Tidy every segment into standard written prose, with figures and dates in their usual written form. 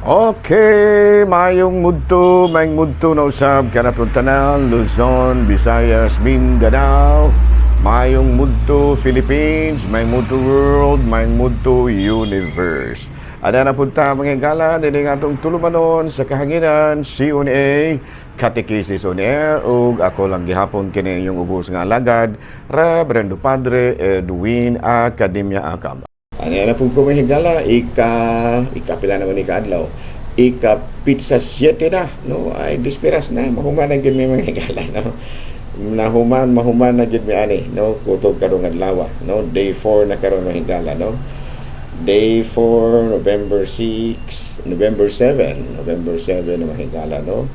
Okay, mayong mudto na usab kanatong tanan, Luzon, Visayas, Mindanao, mayong mudto Philippines, mayong mudto world, mayong mudto universe. Ada na punta, mga higala, dinhi atong tulumanon sa kahanginan, CONA, Katekisis on Air, ug ako lang gihapon kini inyong ubos nga alagad, Reverendo Padre Edwin Academia Acab. Ano na po ko, mga higala, ikapila naman ni kaadlaw? Ika petsa 7 na, no? Ay, dispiras na, mahuman na gyud mi, mga higala, no? Nahuman, mahuman na gyud mi ani, no? Kutob karong adlaw, no? Day 4 na karon, mga higala, no? Day 4, November 6, November 7, November 7 na, mga higala, no?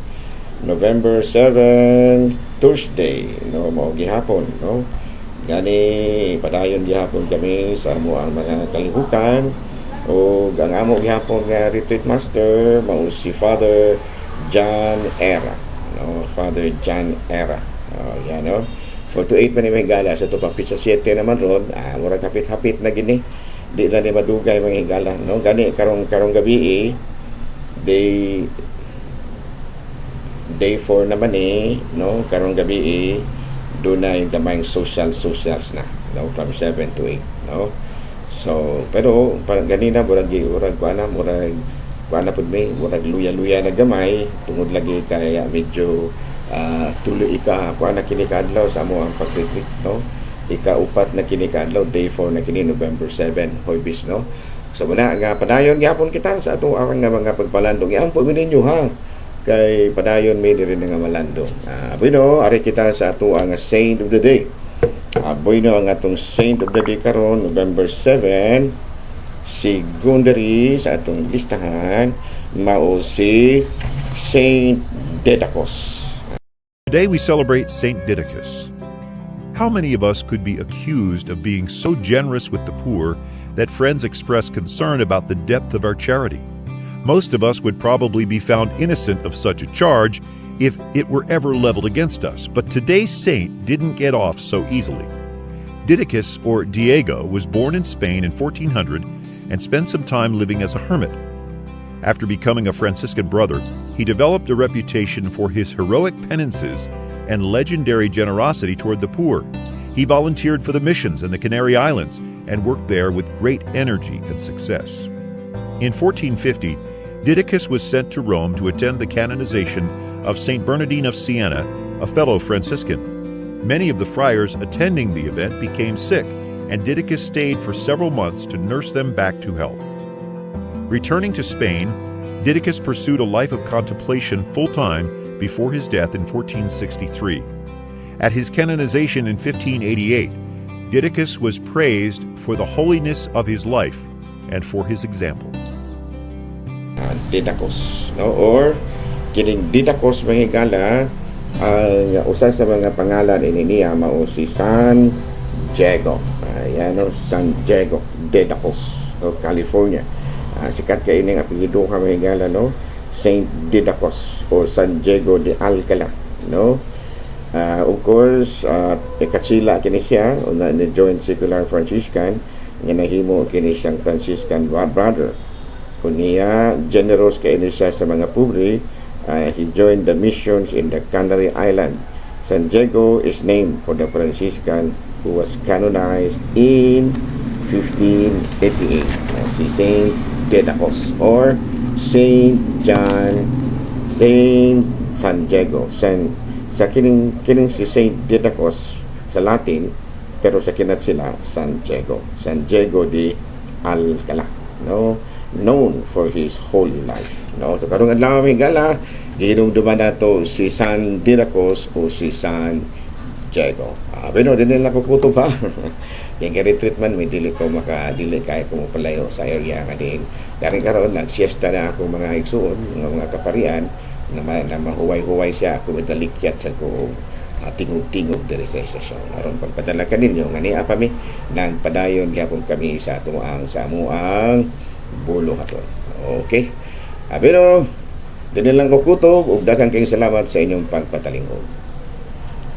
November 7, Thursday, no? Mao gihapon, no? Gani padayon gihapon kami sa amo ang mga kalihukan o ang amo gihapon nga retreat master mao si Father John Era, no? Father John Era. Oh, yan, no? 4 to 8 man ni gala sa to pa petsa 7 naman ron. Murag hapit-hapit na gini, di na ni madugay, mga higala, no? Gani karong karong gabi eh, day day 4 naman eh, no? Karong gabi eh, doon na yung gamayng social socials na, no? From 7 to 8, no? So pero parang ganina murag murag kuan na, murag kuan na pud mi, murag luya-luya na gamay tungod lagi kay medyo tuloy ika kuan na kini kaadlaw sa amo ang pag-retreat, no? Ika-upat na kini kaadlaw, day 4 na kini, November 7, Huwebes, no? So muna nga padayon gyapon kita sa atong ang nga mga pagpalandong. Iampo mi ninyo ha, kay padayon mi diri nga malandong. Bueno, ari kita sa ato ang saint of the day. Bueno, ang atong saint of the day karon November 7, sigon diri sa atong listahan, mao si Saint Didacus. Today we celebrate Saint Didacus. How many of us could be accused of being so generous with the poor that friends express concern about the depth of our charity? Most of us would probably be found innocent of such a charge if it were ever leveled against us, but today's saint didn't get off so easily. Didacus, or Diego, was born in Spain in 1400 and spent some time living as a hermit. After becoming a Franciscan brother, he developed a reputation for his heroic penances and legendary generosity toward the poor. He volunteered for the missions in the Canary Islands and worked there with great energy and success. In 1450, Didacus was sent to Rome to attend the canonization of St. Bernardine of Siena, a fellow Franciscan. Many of the friars attending the event became sick, and Didacus stayed for several months to nurse them back to health. Returning to Spain, Didacus pursued a life of contemplation full time before his death in 1463. At his canonization in 1588, Didacus was praised for the holiness of his life and for his example. Didacus, no? Or kining Didacus, mga higala, ang usa sa mga pangalan ini niya mao si San Diego. Ayan, no? San Diego Didacus, no? California. Sikat kay ining apelyido ka, mga higala, no? Saint Didacus or San Diego de Alcala, no? Of course, ikatsila kini siya una ni joint secular Franciscan nga nahimo kini siyang Franciscan brother. Kun niya generous kay ini siya sa mga pobre, he joined the missions in the Canary Island. San Diego is named for the Franciscan who was canonized in 1588. Si Saint Didacus or Saint John, Saint San Diego. Sa kining kining si Saint Didacus sa Latin, pero sa kinatsila San Diego. San Diego de Alcala, no? Known for his holy life, no? So karong adlaw, mga higala, gihinumduman nato si San Didacus o si San Diego. Pero di nila ko kutob ha. Kaya kay retreat man, may dili ko maka dili kay ko mopalayo sa area nga din. Karon karon nagsiesta na ako, mga igsuon, mga kaparian na mahuway-huway siya ako madalikyat sa ko tingog-tingog diri sa estasyon. Aron pagpadala kaninyo nga niya pa mi nagpadayon gyapon kami sa atuang sa amuang buluhaton. Okay. Abino, dinhi lang ko kutob ug daghang kayong salamat sa inyong pagpatalingkod.